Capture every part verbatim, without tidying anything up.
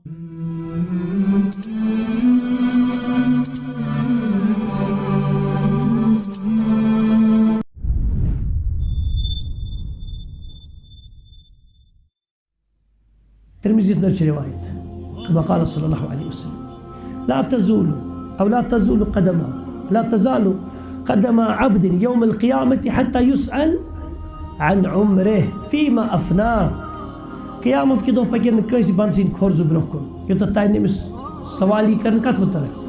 ترمذیس اندر چھِ روایت، كما قال صلى الله عليه وسلم: لا تزول، أو لا تزول قدما، لا تزال قدما عبد يوم القيامة حتى يسأل عن عمره فيما أفناه. قیامت کہِ دۄہ پَکن نہٕ کٲنٛسہِ بنٛدٕ سٕنٛدۍ کھۄر زٕ برٛونٛہہ کُن، یوٚتتھ تانۍ أمِس سوال یی کرنہٕ کتھ متعلق؟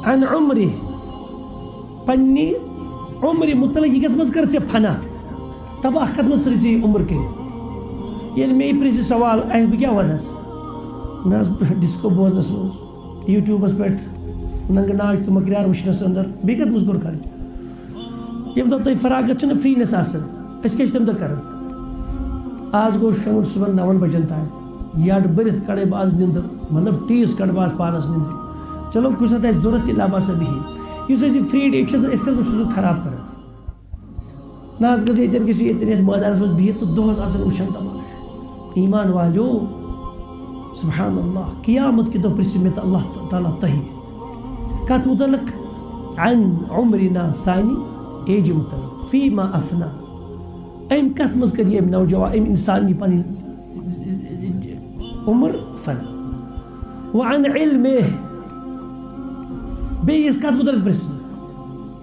عن عمره، پننہِ عمرِ متعلق، یہِ کتھ منٛز کٔر ژےٚ فنا؟ تباہ کتھ منٛز ترٲے ژےٚ یہِ عمر کٔرِتھ؟ ییٚلہِ مےٚ یہِ پرژھِ سوال، اَسہِ بہٕ کیٛاہ ونس؟ مےٚ حظ ڈسکو بوزنس منٛز، یوٗٹیوٗبس پٮ۪ٹھ ننٛگہٕ ناچ تہٕ مۄکریار وٕچھنس اندر، بیٚیہِ کتھ منٛز کوٚر خرٕچ؟ ییٚمہِ دۄہ تۄہہِ فراغت چھُنہٕ، فری نس آسان، أسۍ کیٛاہ چھِ تَمہِ دۄہ کران؟ آز گوٚو شۄنٛگُن صُبحن نَوَن بجن تام، یڈ بٔرِتھ کڑے بہٕ آز نِندٕر، مطلب ٹیٖس کڑٕ بہٕ آز پانس نِندٕر۔ چلو، کُنہِ ساتہٕ آسہِ ضروٗرت تہِ لباسا بِہِو۔ یُس اَسہِ یہِ فری ڈے چھُ آسان، أسۍ کتھ منٛز چھُ سُہ خراب کران؟ نہ حظ گژھِ ییٚتٮ۪ن، گژھِ ییٚتٮ۪ن یَتھ مٲدانَس منٛز بِہِتھ تہٕ دۄہَس آسان وٕچھان تماشہٕ۔ ایمان والیو، سبحان اللہ، قیامت کہِ دۄہ پرٛژھِ مےٚ تہٕ اللہ تعالیٰ تۄہہِ۔ کَتھ مُتعلق؟ عن عمرنا، سانہِ ایجہِ مُتعلق۔ فیما افنا، أمۍ کَتھ منٛز کٔر یہِ أمۍ نوجوان، أمۍ اِنسان یہِ پَنٕنۍ عمر فنا؟ وعن علمه، بیٚیہِ یِژھ کَتھ مُتعلق پرٛژھِ؟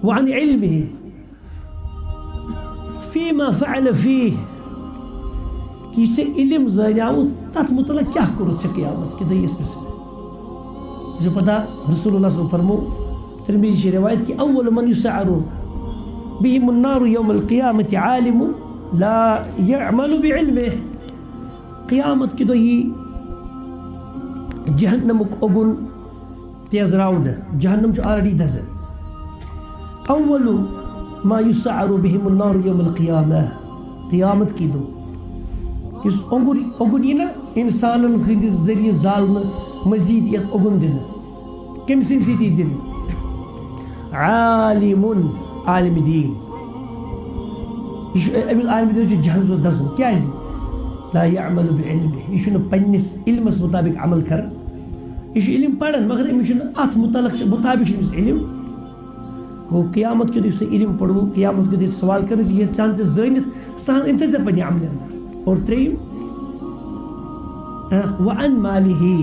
وعن علمه، فیما فعل فیہ، کہِ یہِ ژےٚ علم زٲنیاوُتھ، تَتھ مُتعلق کیٛاہ کوٚرُتھ ژےٚ قیامت کہِ دۄہ یِژھ پرٛژھِ؟ ژےٚ چھُ پتہ، رسول اللہ صلی اللہ علیہ وسلم فرمو، ترمذی چھِ روایت کہِ اول من یسعر بهم النار یوم القیامت عالم لا یعمل بعلمه۔ قیامت کہِ دۄہ یی جہنمُک اوٚگُن تیزراونہٕ۔ جہنم چھُ already دزان۔ اول ما یسعر بهم النار یوم القیامہ، قیامت کی دۄہ یُس اوٚنگُن، اوٚگُن یی نہ اِنسانن ہٕنٛدِ ذٔریعہٕ زالنہٕ، مزید یتھ اوٚگُن دِنہٕ۔ کٔمۍ سٕنٛدِ سۭتۍ یی دِنہٕ؟ عالم، عالم دین۔ یہِ چھُ، أمِس عالم دین چھُ جہنمس منٛز دزُن۔ کیازِ؟ لا یعمل بعلمه، یہِ چھُنہٕ پننِس علمس مطابق عمل کران۔ یہِ چھُ علم پران، مگر أمِس چھُنہٕ اتھ متعلق، مطابق چھُنہٕ أمِس علم۔ گوٚو، قیامت کیُتھ یُس تۄہہِ علم پوٚرمُت، قیامت کیُتھ یُتھ سوال کرنہٕ، یہِ ژٕ ژےٚ زٲنِتھ، سُہ ہن أنۍ تھٲے ژےٚ پننہِ عملہِ اندر۔ اور ترٛیٚیِم، آ، وعن ماله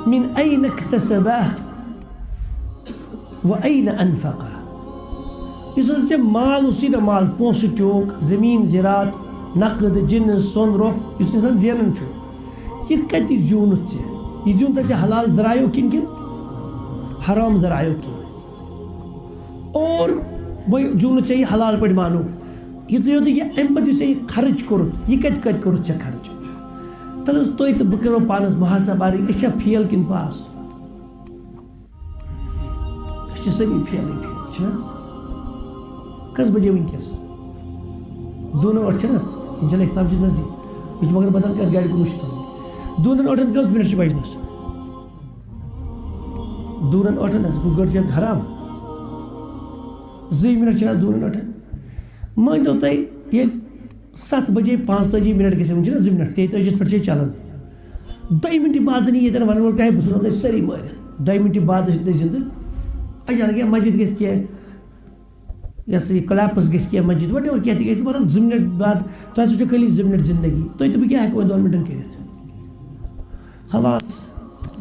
من أين اكتسبه وأين أنفقه۔ یُس حظ ژےٚ مال اوسُے نہ، مال، پونٛسہٕ چوک، زٔمیٖن زِراعت، نقد، جِنٕز، سۄن، رۄپھ، یُس اِنسان زینان چھُ، یہِ کَتہِ زیوٗنُتھ ژےٚ؟ یہِ زیوٗنتھا ژےٚ حلال ذرایعو کِنۍ کِنہٕ حرام ذرایعو کِنۍ؟ اور وۄنۍ زیوٗنُتھ ژےٚ یہِ حلال پٲٹھۍ مانو، یُتُے یوت یہِ اَمہِ پَتہٕ یُس ژےٚ یہِ خرٕچ کوٚرُتھ، یہِ کَتہِ کَتہِ کوٚرُتھ ژےٚ خرٕچ؟ تَلہٕ حظ تُہۍ تہٕ بہٕ کَرو پانَس محاسبہٕ، اَرٕے أسۍ چھا فیل کِنہٕ پاس؟ أسۍ چھِ سٲری فیلٕے فیل، چھِنہٕ حظ؟ کٔژ بجے وٕنکیٚس؟ دۄن ٲٹھ چھِنہٕ حظ؟ وٕنہِ چھِ اختتام چھِ نزدیٖک۔ وٕنہِ چھِ مگر بدل کَتھ گاڑِ کُن وٕچھِتھ تھاوُن۔ دۄن ٲٹھن کٔژ مِنٹ چھِ بجنَس؟ دۄن ٲٹھن حظ، گوٚو گٔر چھےٚ خراب۔ زٕے مِنٹ چھِ حظ دۄن ٲٹھن۔ مٲنۍ تو تُہۍ، ییٚلہِ ستھ بجے پانٛژتٲجی مِنٹ گژھِ، وٕنہِ چھِنہ زٕ مِنٹ، تیتٲجِیَس پٮ۪ٹھ چھِ أسۍ چلان۔ دۄیہِ مِنٹہِ بعد زَن یی ییٚتٮ۪ن وَنَن وول، کیٛاہ بہٕ ژھٕنو تۄہہِ سٲری مٲرِتھ۔ دۄیہِ مِنٹہِ بعد ٲسِو تُہۍ زِندٕ۔ اچانک یا مسجد گژھِ کینٛہہ، یہِ ہسا یہِ collapse گژھِ کینٛہہ مسجد، whatever کینٛہہ تہِ گژھِ، مگر زٕ مِنٹ بعد، تۄہہِ ہسا چھُو خٲلی زٕ مِنٹ زندگی۔ تُہۍ تہٕ بہٕ کیٛاہ ہٮ۪کو وۄنۍ دۄن مِنٹَن کٔرِتھ؟ خلاص،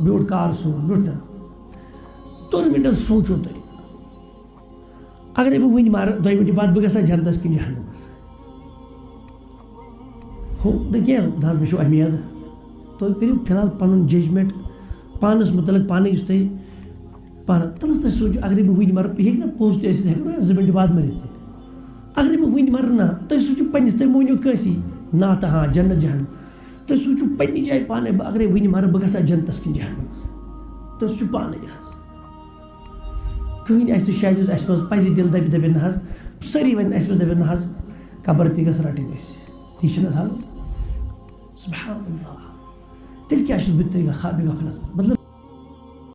بیوٗٹھ کار سون، بیوٗٹھ نہ۔ دۄن مِنٹَن سوٗنٛچِو تُہۍ۔ اگرے بہٕ وٕنۍ مرٕ، دۄیہِ مِنٹہِ بعد بہٕ گژھا جنتس کِنہٕ جہنمس؟ ہُہ نہٕ کینٛہہ، نہ حظ، مےٚ چھُ اُمید۔ تُہۍ کٔرِو فی الحال پنُن judgement پانس مُتعلق پانے، یُس تۄہہِ پانہٕ، تَلہٕ حظ تُہۍ سوٗنٛچِو، اگرے بہٕ وٕنۍ مرٕ، یہِ ہیٚکہِ نہ پوٚز تہِ ٲسِتھ، ہیٚکو نہ زٕ مِنٹہِ بعد مٔرِتھ تہِ۔ اگرے بہٕ وٕنۍ مرٕ نہ، تُہۍ سوٗنٛچِو پننِس، تُہۍ مٲنِو کٲنٛسی، نعتہٕ ہا، جنت جہنم۔ تُہۍ سوٗنٛچِو پننہِ جایہِ پانے، بہٕ اگرے وٕنۍ مرٕ، بہٕ گژھا جنتس کِنہٕ جہنمس؟ تُہۍ سوٗنٛچِو پانے حظ۔ کٕہٕنۍ آسہِ نہٕ شاید، یُس اَسہِ منٛز پَزِ دِل دَپہِ، دَپہِ نہ حظ، سٲری وَنن اَسہِ منٛز، دَپن نہ حظ، قبر تہِ گٔژھ رَٹٕنۍ اَسہِ۔ تی چھِنہٕ حظ حالت؟ سبحان اللہ۔ تیٚلہِ کیٛاہ چھُس بہٕ تیٚلہِ خوابِ غفلت؟ مطلب،